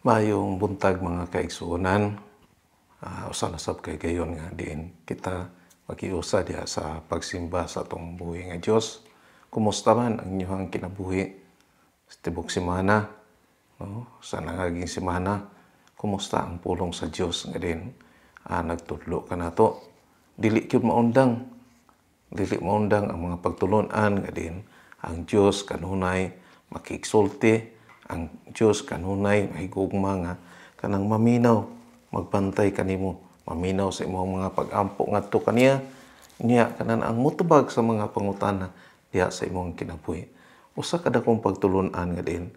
Maayong buntag, mga kaigsuonan. Usa na sab kay gayon nga diin kita makiusa diha sa pagsimba sa atong buhi nga Dios. Kumusta man ang inyong kinabuhi sa tibok semana? No? Sa nangaging semana, kumusta ang pulong sa Dios nga din nagtudlo kanato? Dili gyud maundang. Dili maundang ang mga pagtulon-an nga din ang Dios kanunay makigsulti, ang Dios kanunay mahigugma nga kanang maminaw, magbantay kanimo, maminaw sa imong mga pag-ampo ngadto kaniya niya, kanan ang motubag sa mga pangutana diha sa imong kinabuhi. Usa ka dakong pagtulon-an nga din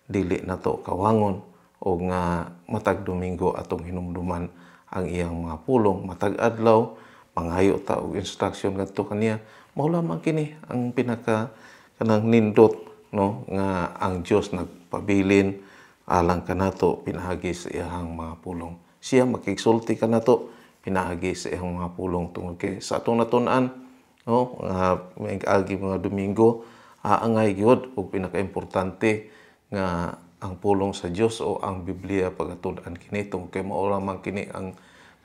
dili nato kawangon o nga matag Domingo atong hinumduman ang iyang mga pulong, matag adlaw mangayo ta og instruction ngadto kaniya. Mao lamang kini ang pinaka kanang nindot, no, nga ang Dios nagpabilin alang kanato pinaagi sa iyang mga pulong. Siya makigsulti kanato pinaagi sa iyang mga pulong tungod kay sa atong natun-an, no, nga may agi mga Domingo, aangay gyud og pinakaimportante nga ang pulong sa Dios o ang Biblia pagatud-an kini tungod kay mao lamang kini ang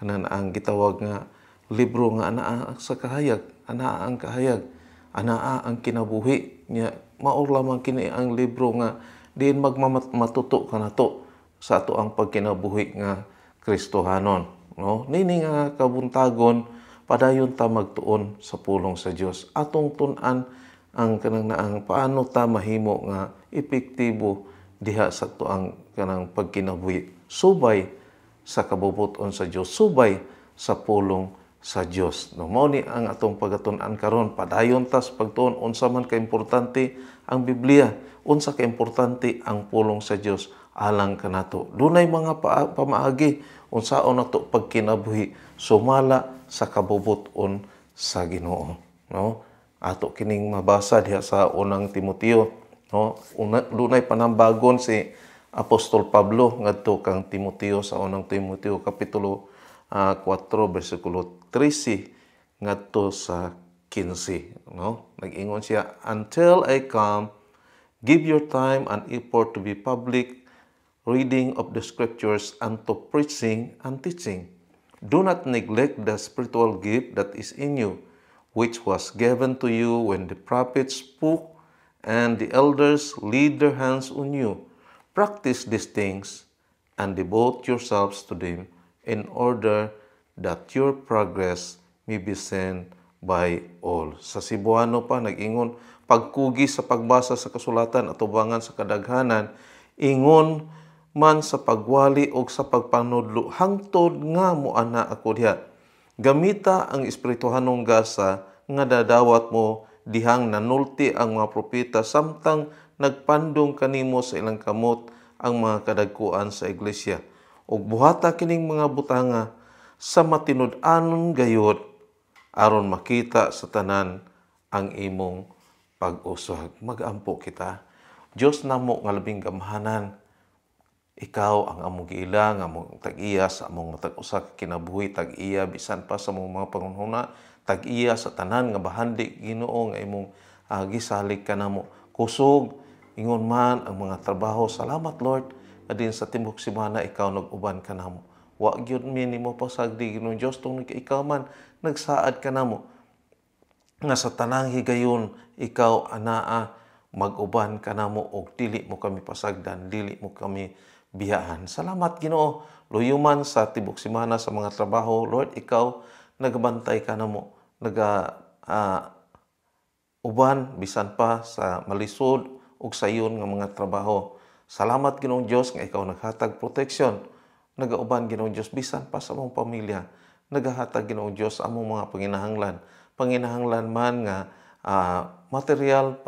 kanan ang gitawag nga libro nga anaa sa kahayag, anaa ang kahayag, anaa ang kinabuhi nya. Mao lamang kini ang libro nga diin magmatuto kanato sa ato ang pagkinabuhi nga Kristohanon, no? Nini nga kabuntagon, padayon ta magtuon sa pulong sa Dios. Atong tun-an ang kanang naang paano ta mahimo nga epektibo diha sa ato ang kanang pagkinabuhi subay sa kabubut-on sa Dios, subay sa pulong sa Dios. No, mao ni ang atong pagatun-an karon. Padayon ta sa pagtuon unsa man ka importante ang Biblia, unsa ka importante ang pulong sa Dios alang kanato. Dunay mga pamaagi unsaon nato pagkinabuhi sumala sa kabubut-on sa Ginoo, no? Ato kining mabasa diha sa Unang Timoteo, no? Una, dunay panambagon si Apostol Pablo ngadto kang Timoteo sa Unang Timoteo kapitulo 4 bersikulo 13 ngadto sa 15, no? Nag-ingon siya, "Until I come, give your time and effort to be public reading of the scriptures and to preaching and teaching. Do not neglect the spiritual gift that is in you, which was given to you when the prophets spoke and the elders laid their hands on you. Practice these things and devote yourselves to them in order that your progress may be seen by all." Sa Cebuano pa, nag-ingon, "Pagkugi sa pagbasa sa kasulatan atubangan sa kadaghanan, ingon man sa pagwali o sa pagpanudlo, hangtod nga moana ako diha. Gamita ang espirituhanong gasa nga dadawat mo dihang nanulti ang mga propeta samtang nagpandong kanimo sa ilang kamot ang mga kadagkuan sa iglesia. Ug buhata kining mga butanga sa matinud-anon gayud aron makita sa tanan ang imong pag-uswag." Magampo kita. Diyos namo nga labing gamhanan, ikaw ang among giila nga among tag-iya sa among matag usa ka kinabuhi, tag-iya bisan pa sa among mga panghuna, tag-iya sa tanan nga bahandi, Ginoo, nga imong gisalig kanamo. Kusog ingon man ang mga trabaho. Salamat, Lord, nga din sa tibuok semana ikaw nag-uban kanamo. Wa gyud mi nimo pasagdi, Ginoong Dios, tungod kay ikaw man nagsaad kanamo nga sa tanang higayon ikaw anaa mag-uban kanamo og dili mo kami pasagdan, dili mo kami biyaan. Salamat, Ginoo. Luyuman sa tibok semana sa mga trabaho, Lord, ikaw nagabantay kanamo, naga uban bisan pa sa malisod ug sayon nga mga trabaho. Salamat, Ginoong Dios, nga ikaw naghatag protection. Nagauban, Ginoong Dios, bisan pa sa among pamilya. Nagahatag, Ginoong Dios, sa among mga panginahanglan. Panginahanglan man nga material,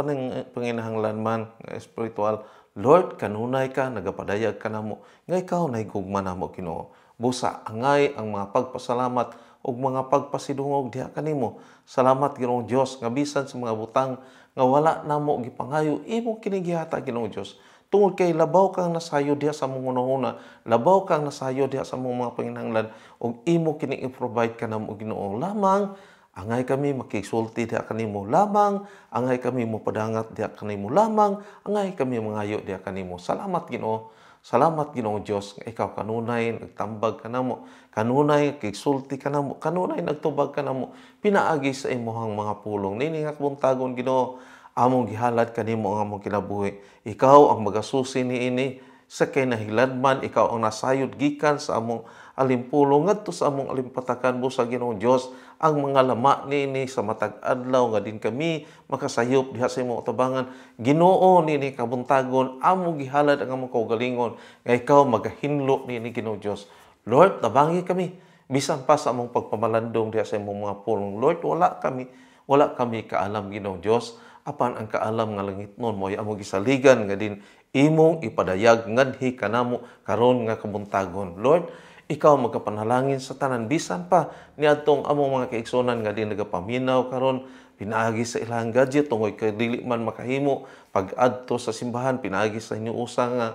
panginahanglan man nga espiritual. Lord, kanunay ka nagapadayag kanamo nga ikaw nahigugma namo, Ginoo. Busa angay ang mga pagpasalamat ug mga pagpasidungog diha kanimo. Salamat, Ginoong Dios, nga bisan sa mga butang nga wala namo gipangayo, imo kini gihatag, Ginoong Dios. Tungod kay labaw kang nasayo diha sa among hunahuna, labaw kang nasayo diha sa among mga panginahanglan ug imo kini i-provide kanamo, Ginoo. Lamang angay kami makisulti diha kanimo, lamang angay kami mopadangat diha kanimo, lamang angay kami mangayo diha kanimo. Salamat, Ginoo. Salamat, Ginoong Dios, nga ikaw kanunay nagtambag kanamo, kanunay kigsulti kanamo, kanunay nagtubag kanamo pinaagi sa imong mga pulong. Nini nga kabuntagon, Ginoo, among gihalad kanimo ang among kinabuhi. Ikaw ang magasusi niini sa kay nahiladman, ikaw ang nasayod gikan sa among alimpulong ngadto sa among alimpatakan. Busa, Ginoong Dios, ang mga lama niini sa matag adlaw nga din kami makasayop diha sa imong atubangan. Ginoo, niini kabuntagon among gihalad ang among kaugalingon nga ikaw magahinlo niini, Ginoong Dios. Lord, tabangi kami bisan pa sa among pagpamalandong diha sa imong mga pulong. Lord, wala kami kaalam, Ginoong Dios, apan ang kaalam nga langitnon mo ay among gisaligan nga din imong ipadayag nganhi kanamo karon nga kabuntagon. Lord, ikaw magkapanalangin sa tanan, bisan pa niadtong among mga kaigsunan nga din nagapaminaw karon pinaagi sa ilang gadget tungod kay dili man makahimo pag-adto sa simbahan pinaagi sa hinuusa nga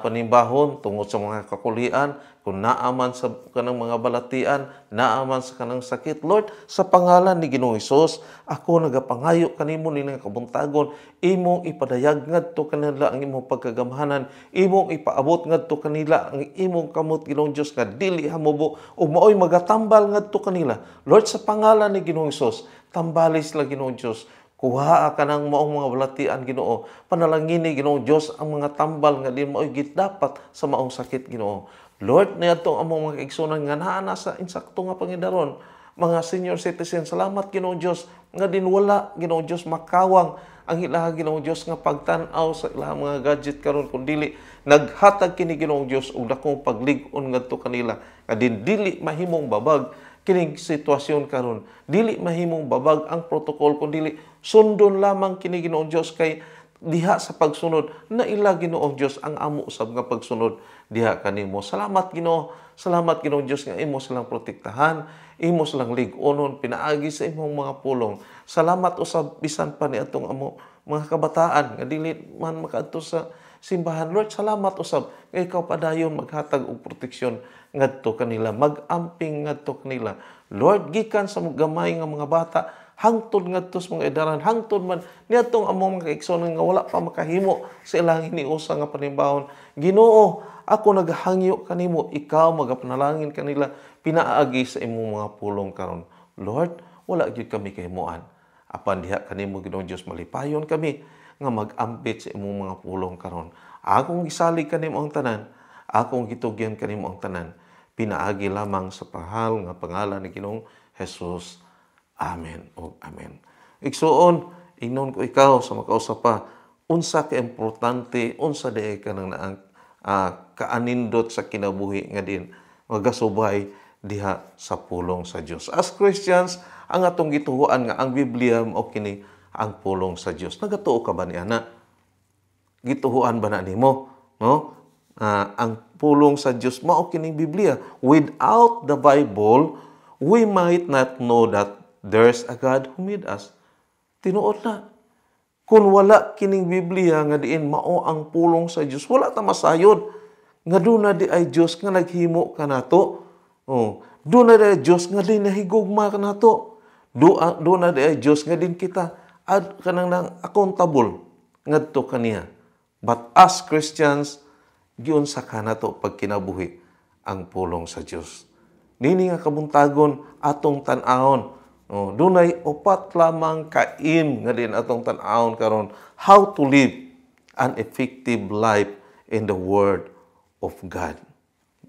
panimbahon tungod sa mga kakulian, kung naaman sa kanang mga balatian, naaman sa kanang sakit. Lord, sa pangalan ni Ginoong Hesus, ako nagapangayo kanimo ni nga kabuntagon, imong ipadayag ngadto kanila ang imong pagkagamhanan, imong ipaabot ngadto kanila ang imong kamot, Ginoong Dios, nga dili hamubo ug maoy magatambal ngadto kanila. Lord, sa pangalan ni Ginoong Hesus, tambali sila, Ginoong Dios. Kuhaa ka ng maong mga balatian, Ginoo. Panalangini, Ginoong Dios, ang mga tambal nga di maoy dapat sa maong sakit, Ginoo. Lord, niadtong among mga kaigsunan nga naa na sa insakto nga pangidaron, mga senior citizen, salamat, Ginoong Dios, nga din wala, Ginoong Dios, makawang ang ilaha, Ginoong Dios, nga pagtan-aw sa ilahang mga gadget karon, kun dili naghatag kini, Ginoong Dios, og dakong paglig-on ngadto kanila nga din dili mahimong babag kining sitwasyon karon, dili mahimong babag ang protocol kun dili sundon lamang kini, Ginoong Dios, kay diha sa pagsunod na ila, Ginoong Dios, ang amo usab nga pagsunod diha kanimo. Salamat, Ginoo. Salamat, Ginoong Dios, nga imo silang protektahan, imo silang lig-onon pinaagi sa imong mga pulong. Salamat usab bisan pa ni atong amo mga kabataan nga dili man makaadto sa simbahan. Lord, salamat usab nga ikaw padayon maghatag og proteksyon ngadto kanila, mag-amping ngadto kanila. Lord, gikan sa gamay nga mga bata hangtod ngadto sa mga edaran, hangtod man niadtong among mga kaigsuonan nga wala pa makahimo sa ilang hiniusa nga panimbahon. Ginoo, ako nagahangyo kanimo, ikaw magapanalangin kanila pinaagi sa imong mga pulong karon. Lord, wala gyud kami kahimuan. Apan diha kanimo, Ginoong Dios, malipayon kami nga mag-ambit sa imong mga pulong karon. Akong gisalig kanimo ang tanan, akong gitugyan kanimo ang tanan. Pinaagi lamang sa pahal nga pangalan ni Ginoong Jesus. Amen ug amen. Igsuon, ingnon ko ikaw sa makausa pa, unsa ka importante, unsa diay ka nang naang kaanindot sa kinabuhi nga din magasubay diha sa pulong sa Dios. As Christians, ang atong gituhuan nga ang Biblia mao kini ang pulong sa Dios. Nagatuo ka ba ni ana? Gituhuan ba na nimo? No? Ang pulong sa Dios mao kining Biblia. Without the Bible, we might not know that there's a God who made us. Tinuod na. Kung wala kining Biblia nga diin mao ang pulong sa Dios, wala ta masayod nga duna di ay Dios nga naghimo kanato. Oh, duna di ay Dios nga din nahigugma kanato. Duna di ay Dios nga din kita ad kanang nang accountable ngadto kaniya. But us Christians, giunsa kanato pagkinabuhi ang pulong sa Dios? Nini nga kabuntagon, atong tan-awon. Oh, dunay upat lamang ka-M nga din atong tan-awon karon, how to live an effective life in the Word of God,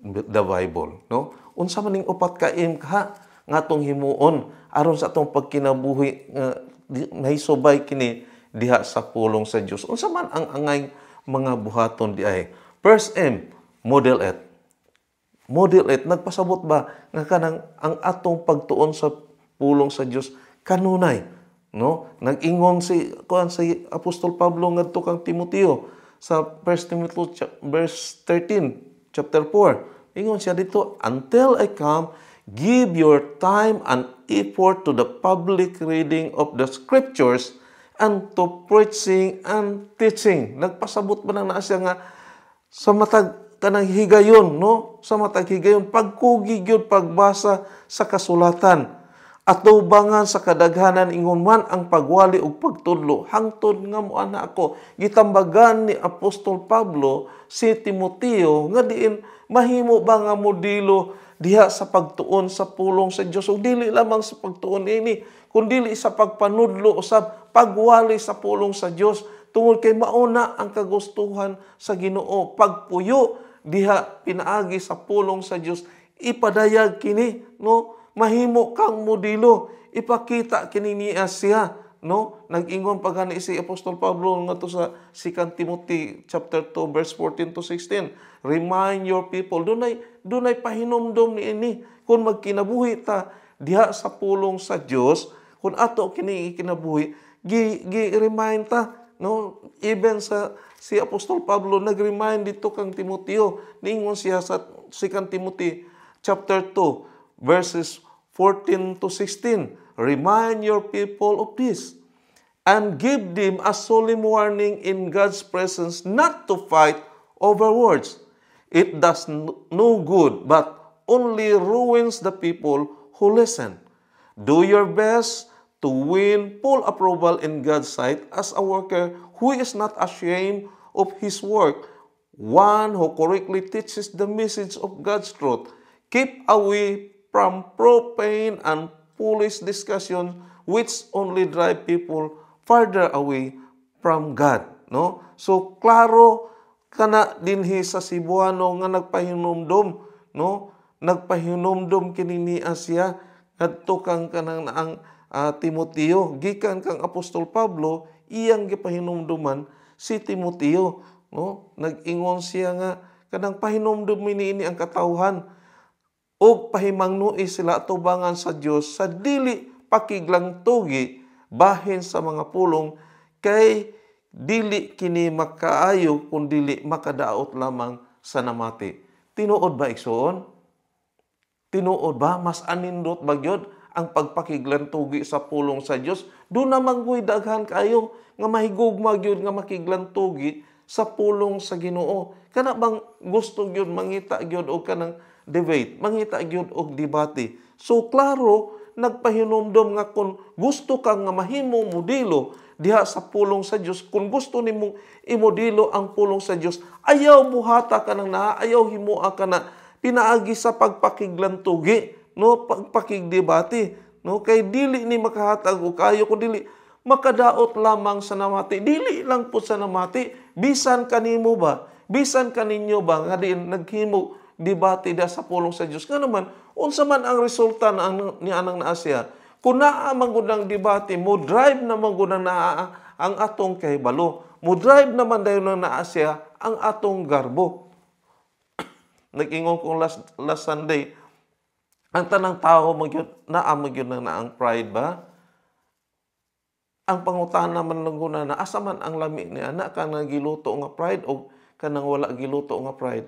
the Bible, no? Unsa man ning upat ka M ka nga atong himuon aron sa atong pagkinabuhi nga nahisubay kini diha sa pulong sa Dios? Unsa man ang angay mga buhaton di ay? First M, model it. Model it, nagpasabot ba nga kanang ang atong pagtuon sa pulong sa Dios kanunay, no? Nag-ingon si kuan, si Apostol Pablo ngadto kang Timoteo sa 1 Timothy verse 13, chapter 4. Ingon siya dito, "Until I come, give your time and effort to the public reading of the scriptures and to preaching and teaching." Nagpasabot ba nang naa siya nga sa matag kanang higayon, no? Sa matag higayon, pagkugi gyud pagbasa sa kasulatan. Atubangan sa kadaghanan, ingon man ang pagwali ug pagtudlo, hangtod nga moana ako. Gitambagan ni Apostol Pablo si Timoteo nga diin mahimo ba nga modelo diha sa pagtuon sa pulong sa Dios, ug dili lamang sa pagtuon ini kundili sa pagpanudlo usab, pagwali sa pulong sa Dios, tungod kay mauna ang kagustuhan sa Ginoo, pagpuyo diha pinaagi sa pulong sa Dios. Ipadayag kini, no? Mahimo kang modelo, ipakita kini niya siya, no? Nag-ingon pa gani si Apostol Pablo ngadto sa 2 Timothy chapter 2 verse 14 to 16, "Remind your people." Dunay pahinumdom niini kung magkinabuhi ta diha sa pulong sa Dios. Kung ato kini ikinabuhi, gi remind ta, no? Even sa si Apostol Pablo nag-remind dito kang Timoteo. Niingon siya sa 2 Timothy chapter 2 verses 14 to 16, "Remind your people of this and give them a solemn warning in God's presence not to fight over words. It does no good but only ruins the people who listen. Do your best to win full approval in God's sight as a worker who is not ashamed of his work, one who correctly teaches the message of God's truth. Keep away from profane and foolish discussion which only drive people farther away from God," no? So klaro kana dinhi sa Cebuano nga nagpahinumdom, no? Nagpahinumdom kini niya siya ngadto kang kanang naang Timoteo, gikan kang Apostol Pablo, iyang gipahinumduman si Timoteo, no? Nag-ingon siya nga kanang pahinumdum niini ang katawhan ug pahimangnui sila atubangan sa Dios sa dili pakiglantugi bahin sa mga pulong, kay dili kini makaayo kun dili makadaot lamang sa namati. Tinuod ba, igsoon? Tinuod ba? Mas anindot ba gyud ang pagpakiglantugi sa pulong sa Dios? Do naman ko'y daghan kayo nga mahigugma gyud nga makiglantugi sa pulong sa Ginoo. Kana bang gusto gyud mangita gyud og kanang debate, mangita gyud og debate. So klaro nagpahinumdom nga kung gusto ka nga mahimo modelo diha sa pulong sa Dios, kung gusto nimong imodelo ang pulong sa Dios, ayaw buhata ka nang naa, ayaw himoa ka na pinaagi sa pagpakiglantugi, no, pagpakigdebate, no, kay dili ni makahatag og kayo kun dili makadaot lamang sa namati. Dili lang po sa namati, bisan kanimo ba, bisan kaninyo ba nga diin naghimo debate da sa pulong sa Dios. Nga naman, unsa man ang resulta na ang, ni anang naa siya? Kung naa man gud ang debate, mo drive naman gud ang naa ang atong kahibalo. Mo drive naman dayon ang naa siya ang atong garbo. Nag-ingon kong last, last Sunday, ang tanang tao magyud naa magyud na ang pride ba? Ang pangutana man lang guna na asa man ang lami ni ana, kanang giluto nga pride o kanang wala giluto nga pride?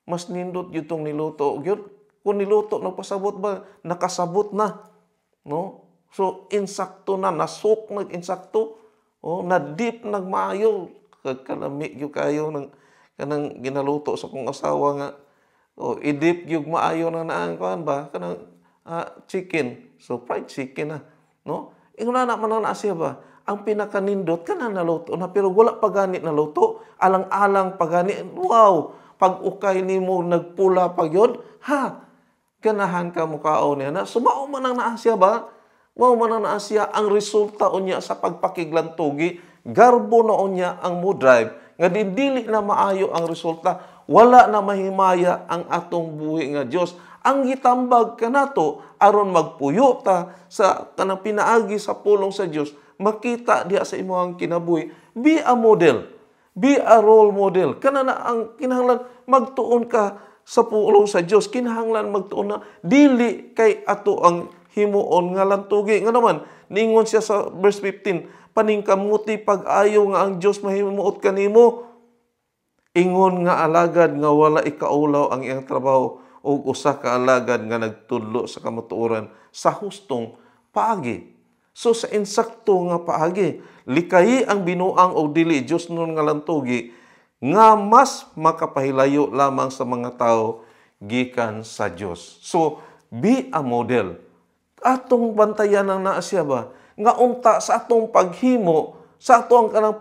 Mas nindot gyud tong niluto gyud. Kung niluto, nagpasabot ba, nakasabot na, no? So insakto na, nasok nag insakto, oh, na deep nagmaayo, kalami gyud kayo ng kanang ginaluto sa kong asawa nga oh, i-dip gyud maayo na naang kuan ba, kanang chicken. So fried chicken na, no? Ingon na man na siya ba, ang pinakanindot kana naluto na pero wala pa gani naluto, alang-alang pa gani. Wow, pag ukay nimo nagpula pa gyud, ha, ganahan ka mukaon niya na. So mao man ang naa siya ba? Mao man ang naa siya ang resulta unya sa pagpakiglantugi, garbo na unya ang mo drive nga dili na maayo ang resulta, wala na mahimaya ang atong buhi nga Dios. Ang gitambag kanato aron magpuyo ta sa kanang pinaagi sa pulong sa Dios, makita diha sa imong kinabuhi. Be a model, be a role model. Kana na ang kinahanglan magtuon ka sa pulong sa Dios, kinahanglan magtuon na dili kay ato ang himuon nga lantugi. Nga naman ningon siya sa verse 15, "Paningkamuti pag-ayo nga ang Dios mahimuot kanimo ingon nga alagad nga wala ikaulaw ang iyang trabaho ug usa ka alagad nga nagtudlo sa kamatuoran sa hustong paagi." So sa insakto nga paagi, likayi ang binuang og dili Dios nun nga lantugi nga mas makapahilayo lamang sa mga tao gikan sa Dios. So be a model. Atong bantayan ang naa siya ba nga unta sa atong paghimo sa ato ang kanang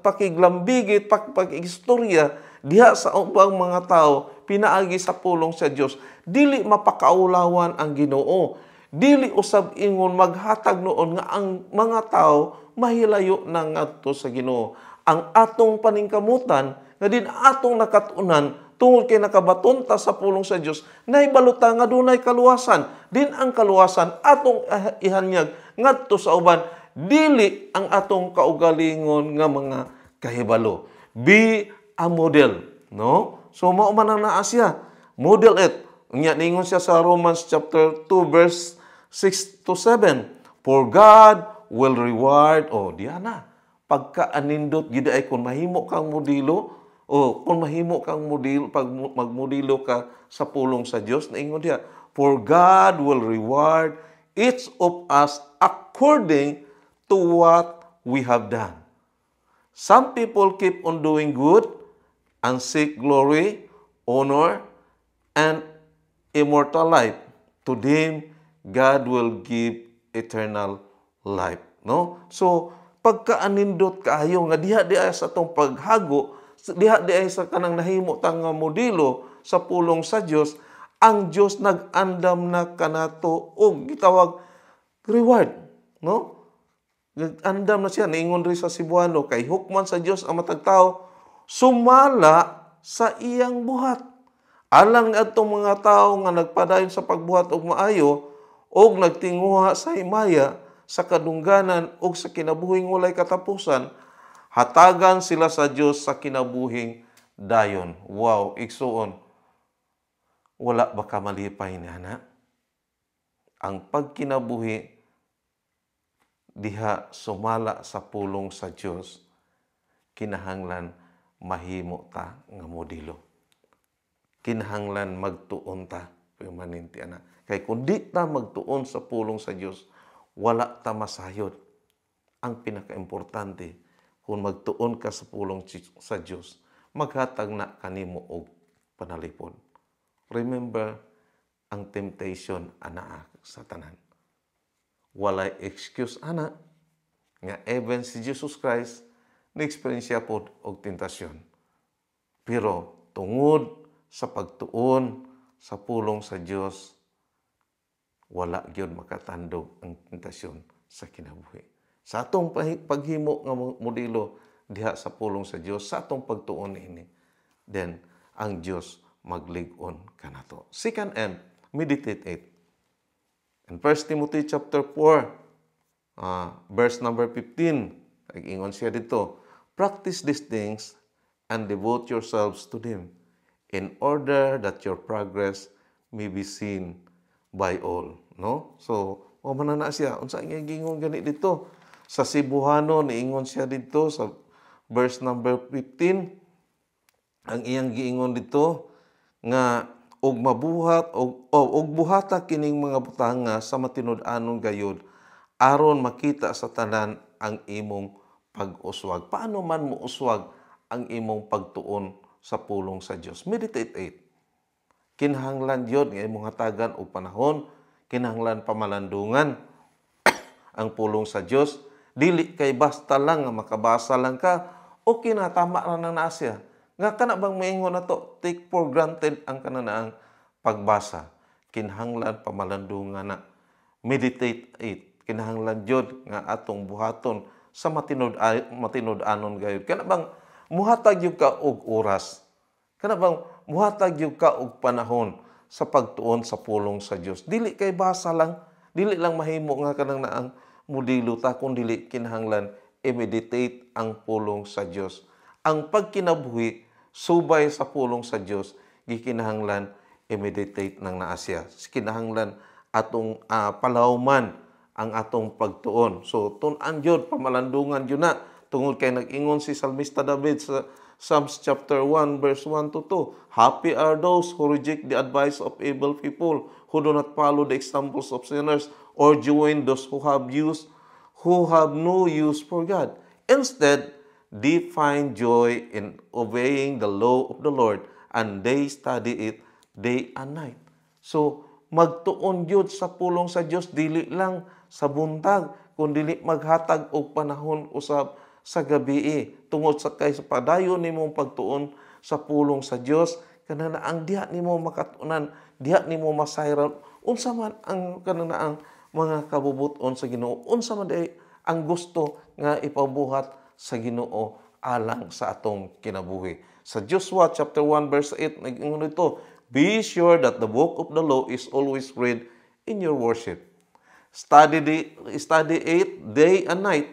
pakiglambigit, pag-istorya diha sa ubang mga tao pinaagi sa pulong sa Dios, dili mapakaulawan ang Ginoo. Dili usab ingon maghatag noon nga ang mga tao mahilayo na ngadto sa Ginoo. Ang atong paningkamutan nga din atong nakatunan tungod kay nakabaton ta sa pulong sa Dios, nahibalo ta nga dunay kaluwasan. Din ang kaluwasan atong ihanyag ngadto sa uban, dili ang atong kaugalingon nga mga kahibalo. Be a model, no? So mao man ang naa siya. Model it. Unya ningon siya sa Romans chapter 2 verse 6 to 7. For God will reward, oh, diya na. Pagkaanindot gid ay kung mahimo kang modelo, o kung mahimo kang modelo, pag magmodelo ka sa pulong sa Dios, naingon diha, for God will reward each of us according to what we have done. Some people keep on doing good and seek glory, honor, and immortal life. To them, God will give eternal life. No? So, pagkaanindot kaayo nga diha diha sa atong paghago, diha diha sa kanang nahimo ta nga modelo sa pulong sa Dios, ang Dios nag-andam na kanato og gitawag reward, no? Nag-andam na siya. Niingon rin sa Cebuano, kay hukman sa Dios ang matag tao sumala sa iyang buhat. Alang adtong mga tao nga nagpadayon sa pagbuhat og maayo og nagtinguha sa himaya, sa kadungganan ug sa kinabuhing walay katapusan, hatagan sila sa Dios sa kinabuhing dayon. Wow, igsuon. Wala ba ka malipay ni ana? Ang pagkinabuhi diha sumala sa pulong sa Dios, kinahanglan mahimo ta nga modelo. Kinahanglan magtuon ta permanente ana. Kay kung di ta magtuon sa pulong sa Dios, wala ta masayod. Ang pinakaimportante, kung magtuon ka sa pulong sa Dios, maghatag na kanimo og panalipod. Remember, ang temptation anaa sa tanan. Walay excuse ana nga even si Jesus Christ ni-experience pod og tentasyon. Pero tungod sa pagtuon sa pulong sa Dios, wala gyud makatandog ang tentasyon sa kinabuhi. Sa atong paghimo nga modelo diha sa pulong sa Dios, sa atong pagtuon niini, then ang Dios maglig-on kanato. Second M, meditate it. In 1 Timothy chapter 4, verse number 15, nag-ingon siya dito, "Practice these things and devote yourselves to them in order that your progress may be seen by all." No? So, wa man na siya. Unsa ang gingon gani dito? Sa Cebuano, niingon siya dito sa verse number 15. Ang iyang giingon dito nga og mabuhat og oh, og buhata kining mga butanga sa matinud-anon gayud aron makita sa tanan ang imong pag-uswag. Paano man mo uswag ang imong pagtuon sa pulong sa Dios? Meditate it. Kinahanglan gyud nga imong hatagan og panahon, kinahanglan pamalandungan ang pulong sa Dios. Dili kay basta lang nga makabasa lang ka, okay na, tama ra na siya. Nga kana bang maingon na to, take for granted ang kananaang pagbasa. Kinahanglan pamalandungan na. Meditate it. Kinahanglan jud nga atong buhaton sa matinud-anon gayud. Kana bang muhatag gyud ka og oras? Kana bang muhatag gyud ka og panahon sa pagtuon sa pulong sa Dios? Dili kay basa lang, dili lang mahimo nga kanang naang modelo ta kung dili kinahanglan i-meditate ang pulong sa Dios. Ang pagkinabuhi subay sa pulong sa Dios, gikinahanglan i-meditate nang naa siya. Kinahanglan atong palawman ang atong pagtuon. So tun-an gyud, pamalandungan gyud na tungod kay nag-ingon si Salmista David sa Psalms chapter 1 verse 1 to 2. "Happy are those who reject the advice of evil people, who do not follow the examples of sinners, or join those who have no use for God. Instead, they find joy in obeying the law of the Lord, and they study it day and night." So, Magtuon gyud sa pulong sa Dios, dili lang sa buntag kun dili maghatag og panahon usab sa gabi, tungod sa kay sa padayon nimong pagtuon sa pulong sa Dios, kanang ang diha nimo makatunan, diha nimo masayran unsa man ang kanang ang mga kabubuton sa Ginoo, unsa man diay ang gusto nga ipabuhat sa Ginoo alang sa atong kinabuhi. Sa Joshua chapter 1 verse 8, nag-ingon ito, "Be sure that the book of the law is always read in your worship. Study it day and night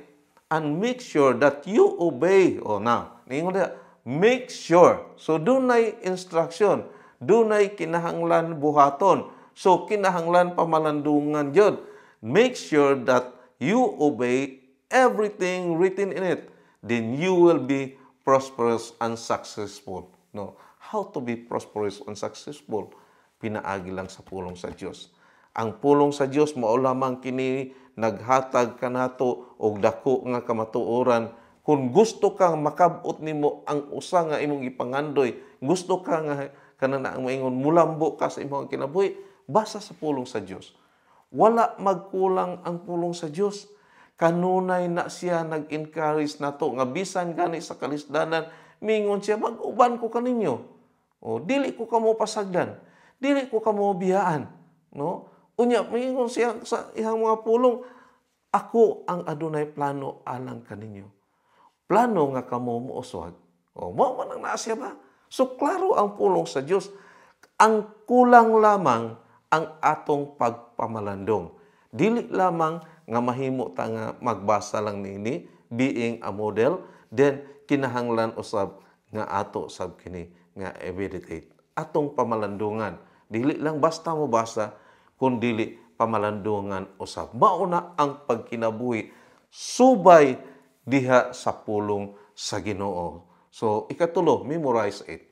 and make sure that you obey." Oh, now, ningon diha, make sure. So, dunay instruction, dunay kinahanglan buhaton. So, kinahanglan pamalandungan jud. "Make sure that you obey everything written in it. Then you will be prosperous and successful." No, how to be prosperous and successful? Pinaagi lang sa pulong sa Dios. Ang pulong sa Dios mao lamang kini naghatag kanato og dako nga kamatuoran. Kung gusto kang makabot nimo ang usa nga imong gipangandoy, gusto ka nga kanang ang maingon mulambo ka sa imong kinabuhi, basa sa pulong sa Dios. Wala magkulang ang pulong sa Dios. Kanunay na siya nag-encourage nato nga bisan gani sa kalisdanan, mingon siya, "Mag-uban ko kaninyo. O dili ko kamo pasagdan, dili ko kamo biyaan," no? Unya mingon siya sa iyang mga pulong, "Ako ang adunay plano alang kaninyo. Plano nga kamo mouswag." O mao man ang naa siya ba? So klaro ang pulong sa Dios. Ang kulang lamang ang atong pagpamalandong. Dili lamang nga mahimo ta nga magbasa lang nini, being a model, then kinahanglan usab nga ato sab kini nga i-meditate. Atong pamalandungan. Dili lang basta mo basa, kun dili pamalandungan usab. Mao na ang pagkinabuhi subay diha sa pulong sa Ginoo. So ikatulo, memorize it.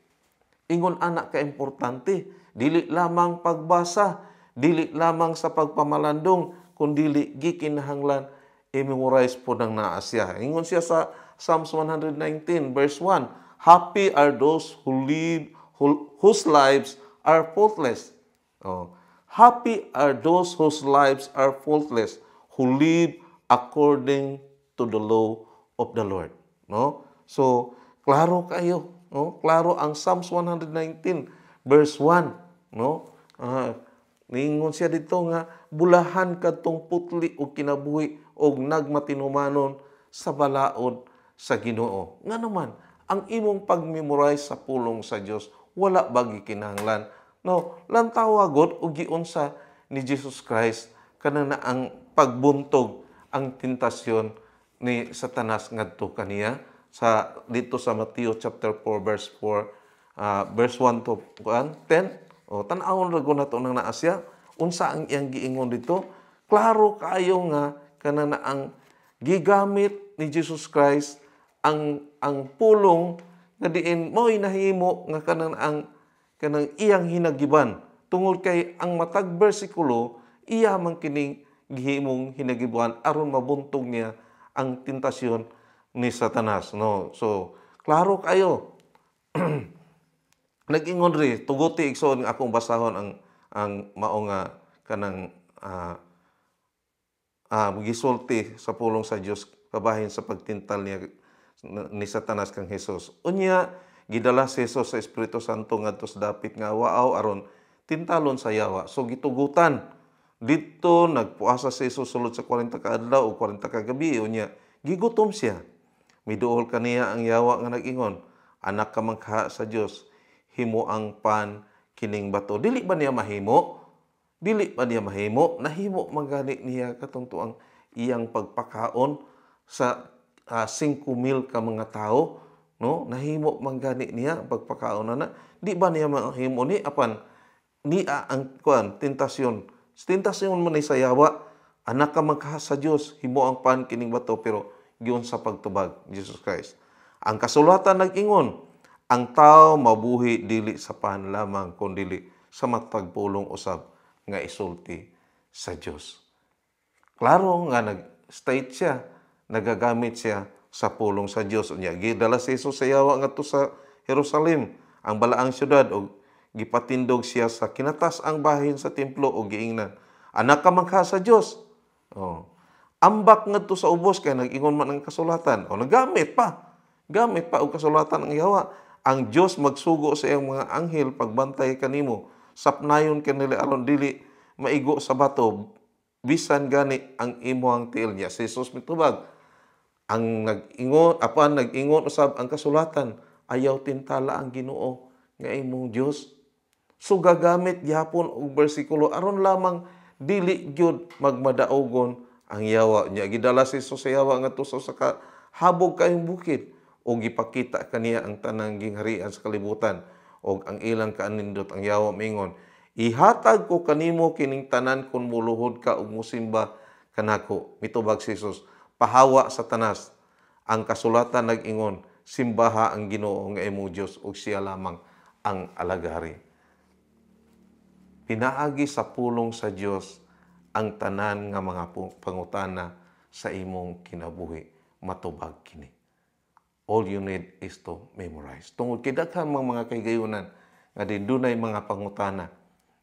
Ingon ana ka importante, dili lamang pagbasa, dili lamang sa pagpamalandong, kun dili gikinahanglan i-memorize po ng naa siya. Ingon siya sa Psalms 119 verse 1, "Happy are those whose lives are faultless." Oh. "Happy are those whose lives are faultless, who live according to the law of the Lord." No? So, klaro kayo, no? Klaro ang Psalms 119 verse 1, no? Ningon siya dito nga bulahan kadtong putli og kinabuhi og nagmatinumanon sa balaod sa Ginoo. Nga naman, ang imong pag-memorize sa pulong sa Dios wala ba gikinahanglan? No, lantawa god og giunsa ni Jesus Christ kanang na ang pagbuntog ang tentasyon ni Satanas ngadto kaniya sa dito sa Matthew chapter 4 verse 4, verse 1 to 10. O tan-awon ra gud nato nang naa siya unsa ang iyang giingon dito. Klaro kaayo nga kana na ang gigamit ni Jesus Christ ang pulong nga diin mao'y nahimo nga kanang ang kanang iyang hinagiban, tungod kay ang matag bersikulo iya man kining gihimong hinagiban aron mabuntog niya ang tentasyon ni Satanas, no? So klaro kayo. Nag-ingon ri, tuguti, igsoon, nga akong basahon ang mao nga kanang gisulti sa pulong sa Dios kabahin sa pagtintal niya ni Satanas kang Jesus. Unya gidala si Jesus sa Espiritu Santo ngadto sa dapit nga waaw aron tintalon sa yawa. So gitugutan didto, nagpuasa si Jesus sulod sa 40 ka adlaw o 40 ka gabi. Unya gigutom siya. Miduol kaniya ang yawa nga nag-ingon, "Anak ka man kaha sa Dios, himo ang pan kining bato." Dili ba niya mahimo? Dili ba niya mahimo? Nahimo man gani niya katong tuang iyang pagpakaon sa 5,000 ka mga tao, no? Nahimo man gani niya ang pagpakaon na. Di ba niya mahimo ni? Apan niya ang kuan, tentasyon. Tentasyon man ni sa yawa, "Anak ka man kaha sa Dios, himo ang pan kining bato," pero giun sa pagtubag Jesus Christ? "Ang kasulatan nag-ingon, ang tao mabuhi dili sa pan lamang kundili sa matag pulong usab nga isulti sa Dios." Klaro nga nag-state siya, nagagamit siya sa pulong sa Dios. Unya gidala si Jesus sa yawa ngadto sa Jerusalem, ang balaang syudad, og Gipatindog siya sa kinatas-ang bahin sa templo o giingnan, "Anak ka man ka sa Dios. Oh. Ambak ngadto sa ubos kay nag-ingon man ang kasulatan." O nagamit pa. Gamit pa og kasulatan ang yawa. "Ang Dios magsugo sa iyang mga anghel pagbantay kanimo. Sapnayon kanila aron dili maigo sa bato bisan gani ang imong tiil niya." Si Jesus mitubag, "Ang nag-ingon apan nag-ingon usab ang kasulatan, ayaw tintala ang Ginoo nga imong Dios." So gagamit gyapon og bersikulo aron lamang dili gyud magmadaogon ang yawa niya. Gidala si Jesus sa yawa ngadto sa habog kayong bukid ug gipakita kaniya ang tanang gingharian sa kalibutan ug ang ilang kaanindot. Ang yawa mingon, "Ihatag ko kanimo kining tanan kung muluhod ka ug musimba kanako." Mitubag si Jesus, "Pahawa, Satanas. Ang kasulatan nag-ingon, simbaha ang Ginoo nga imong Dios ug siya lamang ang alagari." Pinaagi sa pulong sa Dios, ang tanan nga mga pangutana sa imong kinabuhi matubag kini. All you need is to memorize. Tungod kay daghan mga kahigayunan nga din dunay mga pangutana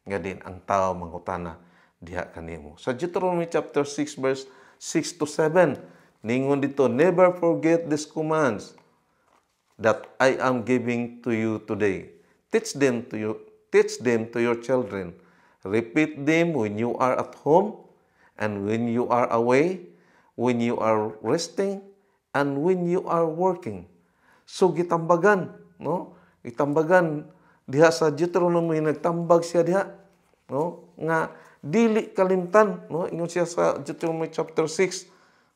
nga din ang tao mangutana diha kanimo. Sa Deuteronomy chapter 6 verse 6 to 7, ningon dito, "Never forget these commands that I am giving to you today. Teach them to you, teach them to your children. Repeat them when you are at home and when you are away, when you are resting and when you are working." So gitambagan, no? Gitambagan diha sa Deuteronomy, nagtambag siya diha, no? Nga dili kalimtan, no? Ingon siya sa Deuteronomy chapter 6,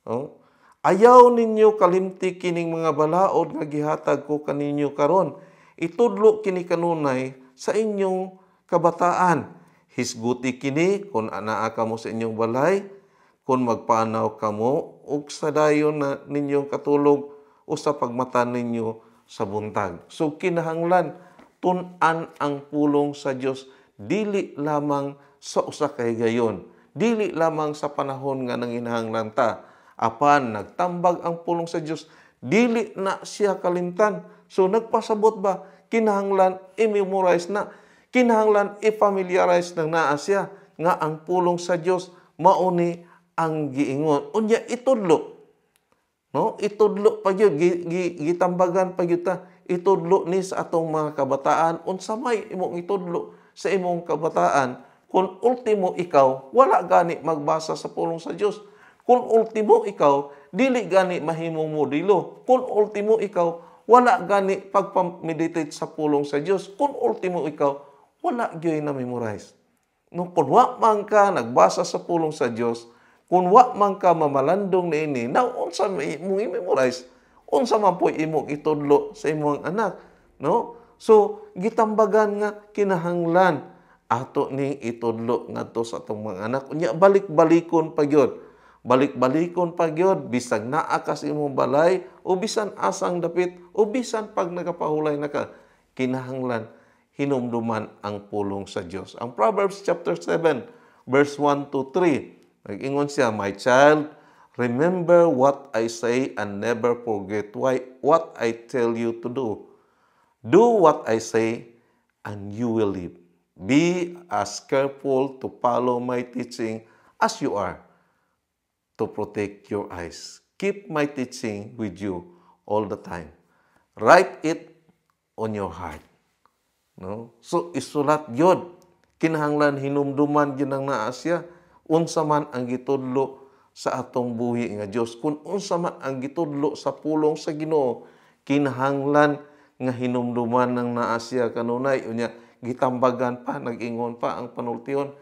no? "Ayaw ninyo kalimti kining mga balaod nga gihatag ko kaninyo karon. Itudlo kini kanunay sa inyong kabataan. Hisguti kini kung anaa kamo sa inyong balay, kung magpanaw kamo, ug sa dayon na ninyong katulog o sa pagmata ninyo sa buntag." So kinahanglan tun-an ang pulong sa Dios dili lamang sa usa ka higayon, dili lamang sa panahon nga nanginahanglan ta, apan nagtambag ang pulong sa Dios, dili na siya kalimtan. So nagpasabot ba, kinahanglan i-memorize na, kinahanglan i-familiarize nang naa siya nga ang pulong sa Dios mauni ang giingon. Unya itudlo. No? Itudlo pa gyud, gitambagan pa gyud ta. Itudlo ni sa atong mga kabataan. Unsa may imong itudlo sa imong kabataan kung ultimo ikaw wala gani magbasa sa pulong sa Dios? Kung ultimo ikaw dili gani mahimong modelo? Kung ultimo ikaw wala gani pagpa-meditate sa pulong sa Dios? Kung ultimo ikaw wala gyud na memorize? No, kung wa man ka nagbasa sa pulong sa Dios, kung wa man ka mamalandong niini, now unsa may imong i-memorize? Unsa man po imong itudlo sa imong anak, no? So gitambagan nga kinahanglan ato ning itudlo ngadto sa atong mga anak. Unya balik-balikon pa gyud. Balik-balikon pa gyud bisag naa ka sa imong balay o bisan asang dapit o bisan pag nagapahulay na ka, kinahanglan hinumduman ang pulong sa Dios. Ang Proverbs chapter 7 verse 1 to 3, nag-ingon siya, "My child, remember what I say and never forget what I tell you to do. Do what I say and you will live. Be as careful to follow my teaching as you are to protect your eyes. Keep my teaching with you all the time. Write it on your heart." No? So isulat gyud. Kinahanglan hinumduman gyud nang naa siya unsa man ang gitudlo sa atong buhi nga Dios. Kung unsa man ang gitudlo sa pulong sa Ginoo, kinahanglan nga hinumduman nang naa siya kanunay. Unya gitambagan pa, nag-ingon pa ang panultihon,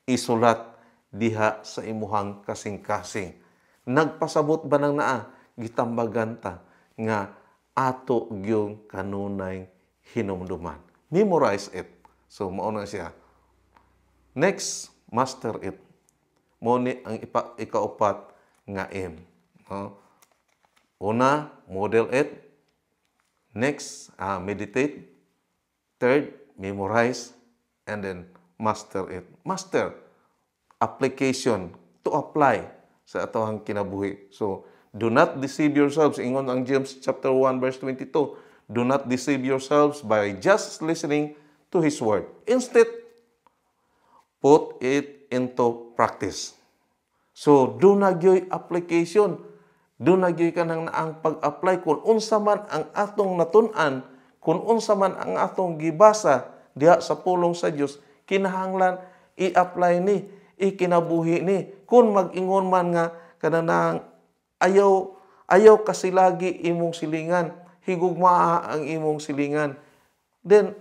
"Isulat diha sa imuhang kasing-kasing." Nagpasabot ba nang naa, gitambagan ta nga ato gyung kanunay hinumduman. Memorize it. So mao na siya. Next, master it. Mo ni ang ikaupat nga M. No? Una, model it. Next, meditate. Third, memorize. And then, master it. Master, application, to apply sa atohang kinabuhi. So, do not deceive yourselves. Ingon ang James chapter 1 verse 22. "Do not deceive yourselves by just listening to His Word. Instead, put it into practice. So, duna gyoy application. Duna gyoy kanang naang pag-apply kung unsa man ang atong natun-an, kung unsa man ang atong gibasa diha sa pulong sa Dios, kinahanglan i-apply ni, ikinabuhi ni. Kung mag-ingon man nga kanang ayaw ayaw kasilagi imong silingan, higugmaa ang imong silingan, then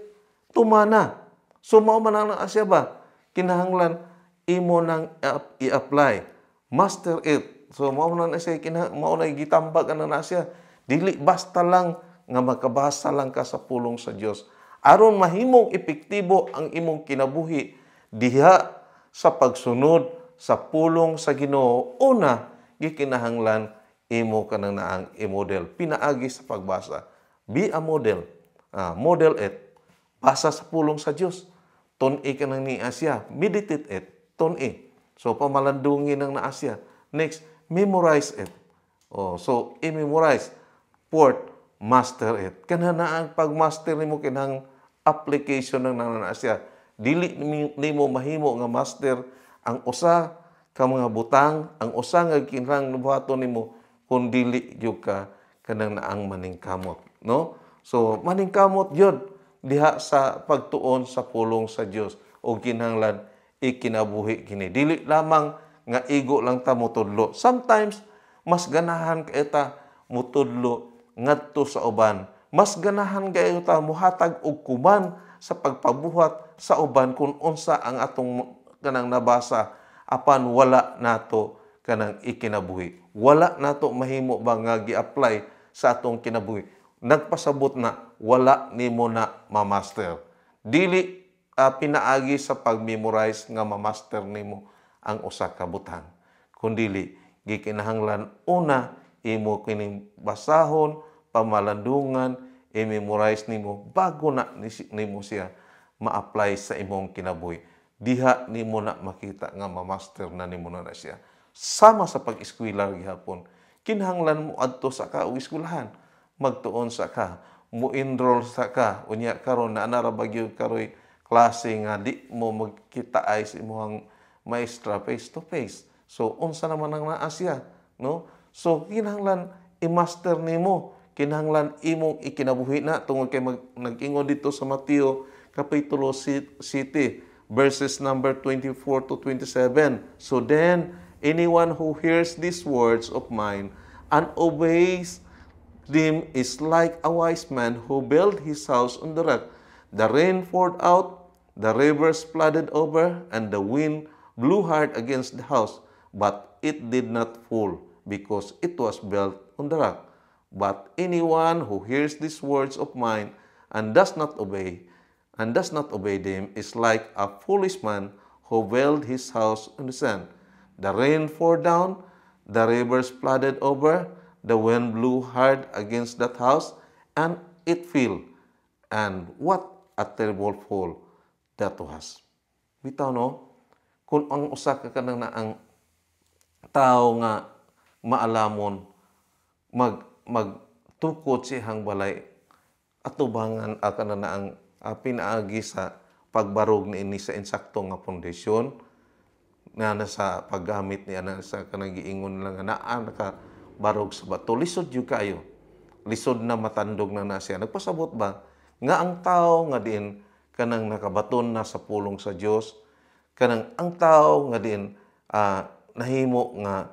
tumana. So mao man ang siya ba? Kinahanglan imo nang i-apply. Master it. So mao man na siya mao na gitambag ana na siya. Dili basta lang nga makabasa lang ka sa pulong sa Dios. Aron mahimong epektibo ang imong kinabuhi diha sa pagsunod sa pulong sa Ginoo, una gikinahanglan imo kanang naang i-model pinaagi sa pagbasa. Be a model. Model it. Basa sa pulong sa Dios. Tun-i ka nang niya siya. Meditate it. Tun-i. So pamalandungin ng naa siya. Next, memorize it. Oh, so i-memorize. Fourth, master it. Kana na ang pag-master nimo, kinahang application ng naa siya. Dili nimo mahimo nga master ang usa ka mga butang, ang usa nga kinahanglan buhaton nimo kung dili gyud ka kanang naang maningkamot, no? So maningkamot gyud diha sa pagtuon sa pulong sa Dios o kinahanglan ikinabuhi kini. Dili lamang nga igo lang ta motudlo. Sometimes mas ganahan kay ta motudlo ngadto sa uban. Mas ganahan kayo ta muhatag og kuman sa pagpabuhat sa uban kung unsa ang atong kanang nabasa, apan wala nato kanang ikinabuhi. Wala nato mahimo ba nga gi-apply sa atong kinabuhi. Nagpasabot na wala nimo na ma-master. Dili pinaagi sa pag-memorize nga ma-master nimo ang usa ka butang. Kundili gikinahanglan una imo kining basahon, pamalandungan, i-memorize nimo bago na nimo siya ma-apply sa imong kinabuhi. Diha nimo na makita nga ma-master na nimo na siya. Sama sa pag-eskwela gihapon. Kinahanglan mo adto sa ka og eskwelahan, magtuon sa ka, mo enroll sa ka. Unya karon na ra ba gyud karoy klase nga di mo magkita ay sa imong maestra face to face. So unsa naman ang naa siya, no? So kinahanglan i-master nimo, kinahanglan imong ikinabuhi na tungod kay nag-ingon dito sa Mateo kapitulo 7 verses number 24 to 27. "So then, anyone who hears these words of mine and obeys them is like a wise man who built his house on the rock. The rain poured out, the rivers flooded over, and the wind blew hard against the house, but it did not fall because it was built on the rock. But anyone who hears these words of mine and does not obey them is like a foolish man who built his house on the sand. The rain poured down, the rivers flooded over, the wind blew hard against that house, and it fell. And what a terrible fall that was." Bitaw, no? Kung ang usa ka kanang na ang tao nga maalamon magtukod siyang balay atubangan kana na ang pinaagi sa pagbarog niini sa insakto nga pundasyon nga nasa paggamit niya na sa kanang giingon lang nga naa naka barog sa bato, lisod jud kayo, lisod na matandog na na siya. Nagpasabot ba nga ang tao nga diin kanang nakabaton na sa pulong sa Dios, kanang ang tao nga diin nahimo nga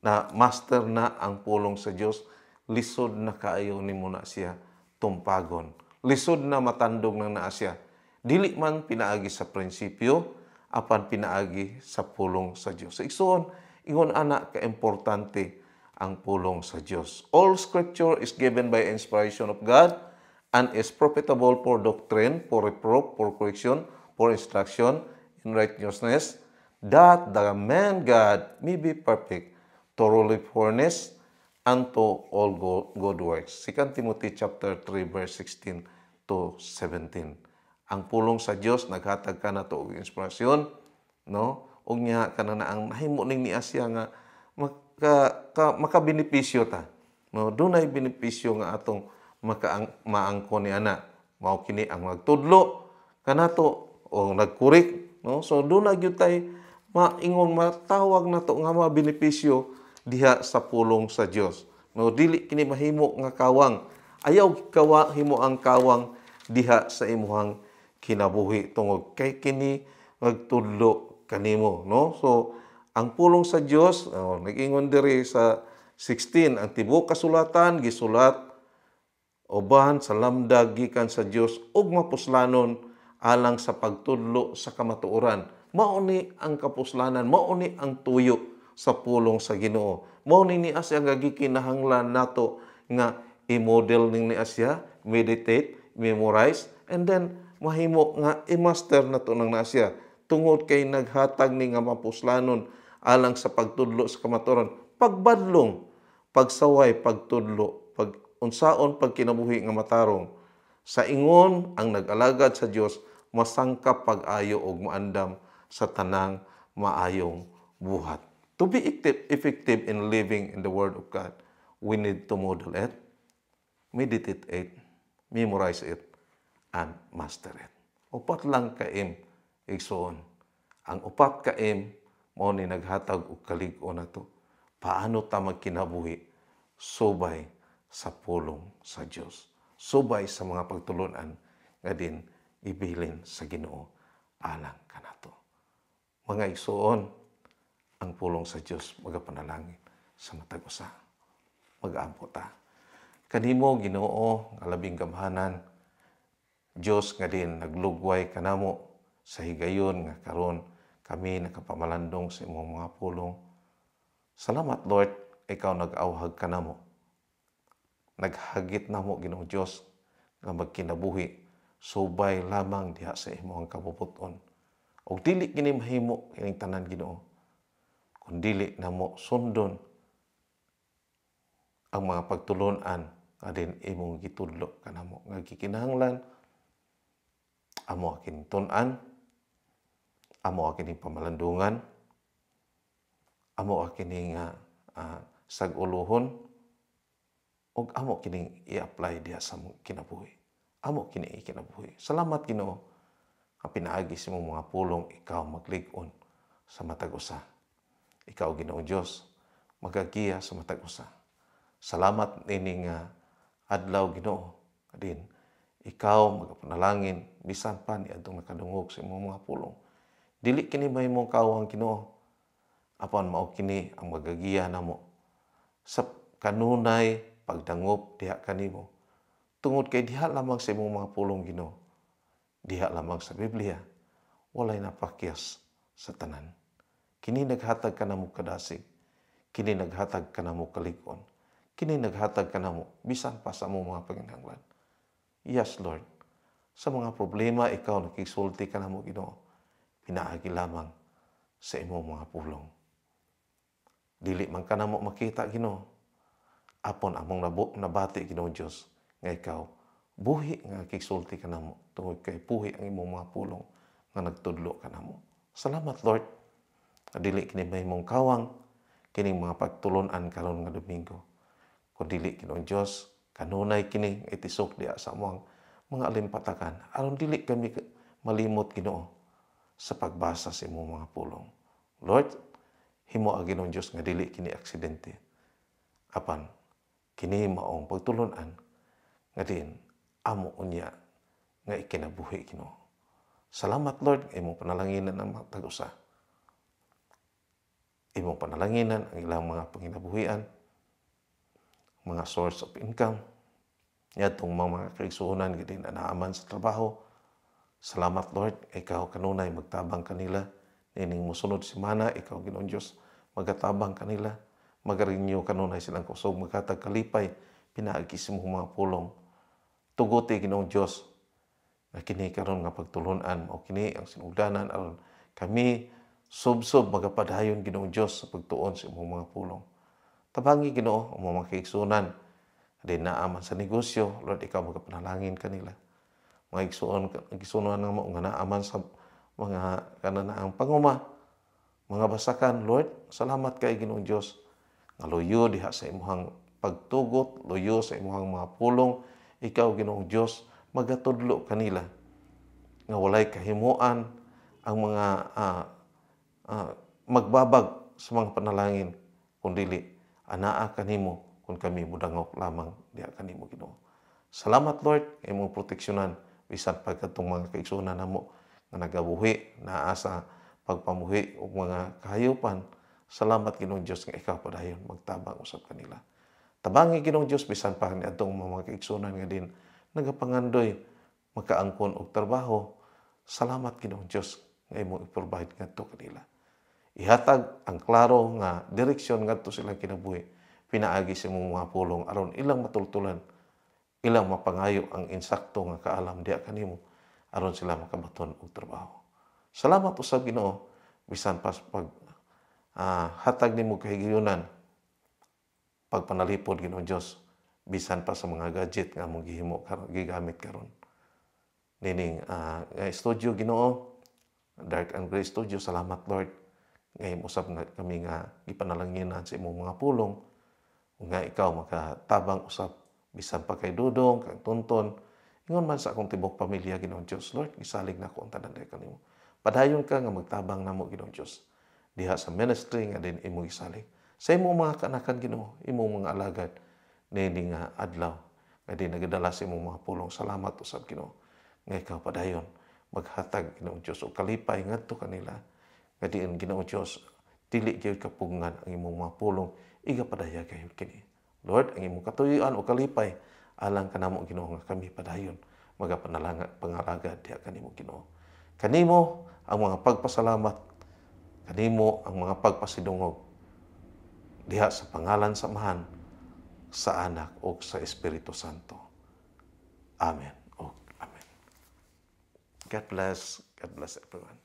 na master na ang pulong sa Dios, lisod na kaayo nimo na siya tumpagon, lisod na matandog na naa siya, dili man pinaagi sa prinsipyo apan pinaagi sa pulong sa Dios. So, igsoon, ingon ana ka importante ang pulong sa Dios. All Scripture is given by inspiration of God and is profitable for doctrine, for reproof, for correction, for instruction in righteousness, that the man God may be perfect, thoroughly furnished unto all good works. 2 Timothy chapter 3 verse 16 to 17. Ang pulong sa Dios naghatag ka nato og inspirasyon, no? Ug nya kana na ang nahimo ning niya siya nga makabenepisyo ta. No, dunay benepisyo nga atong maangkon ni ana. Mao kini ang magtudlo, Kanato o nagkurik, no? So doon na gyud tay maingon matawag nato nga mga benepisyo diha sa pulong sa Dios. No, dili kini mahimo nga kawang. Ayaw kawa himo ang kawang diha sa imuhang kinabuhi tungod kay kini magtudlo kanimo, no? So ang pulong sa Dios, oh, nag-ingon diri sa 16, ang tibuok kasulatan gisulat uban sa lamdag gikan sa Dios ug mapuslanon alang sa pagtudlo sa kamatuoran. Mao ni ang kapuslanan, mao ni ang tuyo sa pulong sa Ginoo. Mao ni asya nga gikinahanglan nato nga i-model ning ni asya, meditate, memorize, and then mahimo nga i-master nato nang nasya tungod kay naghatag ni nga mapuslanon alang sa pagtudlo sa kamatuoran, pagbadlong, pagsaway, pagtudlo, pag unsaon pagkinabuhi nga matarong. Sa ingon ang nag-alagad sa Dios masangkap pag-ayo og maandam sa tanang maayong buhat. To be effective in living in the Word of God, we need to model it, meditate it, memorize it, and master it. Upat lang ka M, igsoon. Ang upat ka M, mao ni naghatag og kalig-on nato. Paano ta magkinabuhi? Subay sa pulong sa Dios. Subay sa mga pagtulunan nga din ibilin sa Ginoo alang kanato. Mga igsoon, ang pulong sa Dios magapanalangin sa matag usa. Mag-ampo ta. Kanimo, Ginoo, nga labing gamhanan, Dios nga din naglugway kanamo sa higayon nga karon kami nakapamalandong sa imong mga pulong. Salamat, Lord, ikaw nag-awhag kanamo. Naghagit namo, Ginoong Dios, nga magkinabuhi subay lamang diha sa imong kabubuton. Og dili kini mahimo kining tanan, Ginoo, kun dili namo sundon ang mga pagtulunan nga din imong gitudlo kanamo nga gikinahanglan amo kining tun-an, amo kining pamalandungan, amo kining sag-uluhon, ug amo kining i-apply diha sa among kinabuhi. Amo kini ikinabuhi. Salamat, Ginoo, nga pinaagi sa imong mga pulong ikaw maglig-on sa matag usa. Ikaw, Ginoong Dios, magagiya sa matag usa. Salamat nining adlaw, Ginoo, din ikaw magapanalangin bisan pa ni adtong nakadungog sa imong mga pulong. Dili kini mahimong kawang, Ginoo, apan mao kini ang magagiya namo sa kanunay pagdangop diha kanimo. Tungod kay diha lamang sa imong mga pulong, Ginoo, diha lamang sa Biblia, walay napakyas sa tanan. Kini naghatag kanamo kadasig, kini naghatag kanamo kalig-on, kini naghatag kanamo bisan pa sa among mga panginahanglan. Yes, Lord. Sa mga problema, ikaw nakisulti kanamo, Ginoo, pinaagi lamang sa imong mga pulong. Dili man kanamo makita, Ginoo, apon among nabati, Ginoo Dios, nga ikaw buhi nga nakigsulti kanamo tungod kay buhi ang imong mga pulong nga nagtudlo kanamo. Salamat, Lord. Dili kini mahimong kawang kining mga pagtulunan karon nga Domingo. Kun dili, Ginoong Dios, kanunay kini itisok diha sa among mga alimpatakan aron dili kami malimot, Ginoo, sa pagbasa sa imong mga pulong. Lord, himo ang Ginoong Dios nga dili kini aksidente. Apan kini maong pagtulunan nga din amo unya nga ikinabuhi, Ginoo. Salamat, Lord, imong panalanginan ang matag usa. Imong panalanginan ang ilang mga panginabuhian, mga source of income, yatong mga kaigsuonan nga din naaman sa trabaho. Salamat, Lord, ikaw kanunay magtabang kanila. Nining mosunod semana, ikaw, Ginoong Dios, magatabang kanila. Magarenew kanunay silang kusog, maghatag kalipay, pinaagi sa imong mga pulong. Tuguti, Ginoong Dios, na kini karon nga pagtulunan o kini ang sinugdanan aron kami sub-sub magapadayon, Ginoong Dios, sa pagtuon sa imong mga pulong. Tabangi, Ginoo, ang mga kaigsuonan din naaman sa negosyo, Lord, ikaw magapanalangin kanila. Mga igsuon, igsuonan nga mo nga naaman sa mga kananaang panguma, mga basakan, Lord, salamat kay Ginoong Dios nga luyo diha sa imong pagtugot, luyo sa imong mga pulong, ikaw, Ginoong Dios, magatudlo kanila. Nga walay kahimuan ang mga magbabag sa mga panalangin kung dili anaa kanimo kung kami mudangop lamang diha kanimo, Ginoo. Salamat, Lord, kay imong proteksyonan bisan pa kadtong mga kaigsuonan namo nga nagabuhi naa sa pagpamuhi og mga kahayupan. Salamat, Ginoong Dios, nga ikaw padayon magtabang usab kanila. Tabangi, Ginoong Dios, bisan pa ni adtong mga kaigsuonan nga din nagapangandoy makaangkon og trabaho. Salamat, Ginoong Dios, nga imong i-provide ngadto kanila. Ihatag ang klaro nga direksyon ngadto silang kinabuhi pinaagi sa imong mga pulong aron ilang matultulan, ilang mapangayo ang insakto nga kaalam diha kanimo aron sila makabaton og trabaho. Salamat usab, Ginoo, bisan pa pag hatag nimo kahigayunan pagpanalipod, Ginoong Dios, bisan pa sa mga gadget nga among gihimo karon, gigamit karon nining nga studio, Ginoo, Dark and Gray Studio. Salamat, Lord, ngayon usab nga kami nga gipanalanginan sa imong mga pulong nga ikaw makatabang usab bisan pa kay Dudong, kang Tonton, ingon man sa akong tibok pamilya, Ginoong Dios. Lord, gisalig nako ang tanan kanimo. Padayon ka nga magtabang namo, Ginoong Dios, diha sa ministry nga din imong gisalig sa imong mga kaanakan, Ginoo, imong mga alagad niini nga adlaw nga di nagadala sa imong mga pulong. Salamat usab, Ginoo, nga ikaw padayon maghatag, Ginoong Dios, og kalipay ngadto kanila nga diin, Ginoong Dios, dili gyud kapugngan ang imong mga pulong, igapadayag gayud kini. Lord, ang imong katuyuan o kalipay alang kanamo, Ginoo, nga kami padayon magapanalanga pangalagad diha kanimo, Ginoo. Kanimo ang mga pagpasalamat, kanimo ang mga pagpasidungog diha sa pangalan sa Amahan, sa Anak ug sa Espiritu Santo. Amen. O amen. God bless. God bless everyone.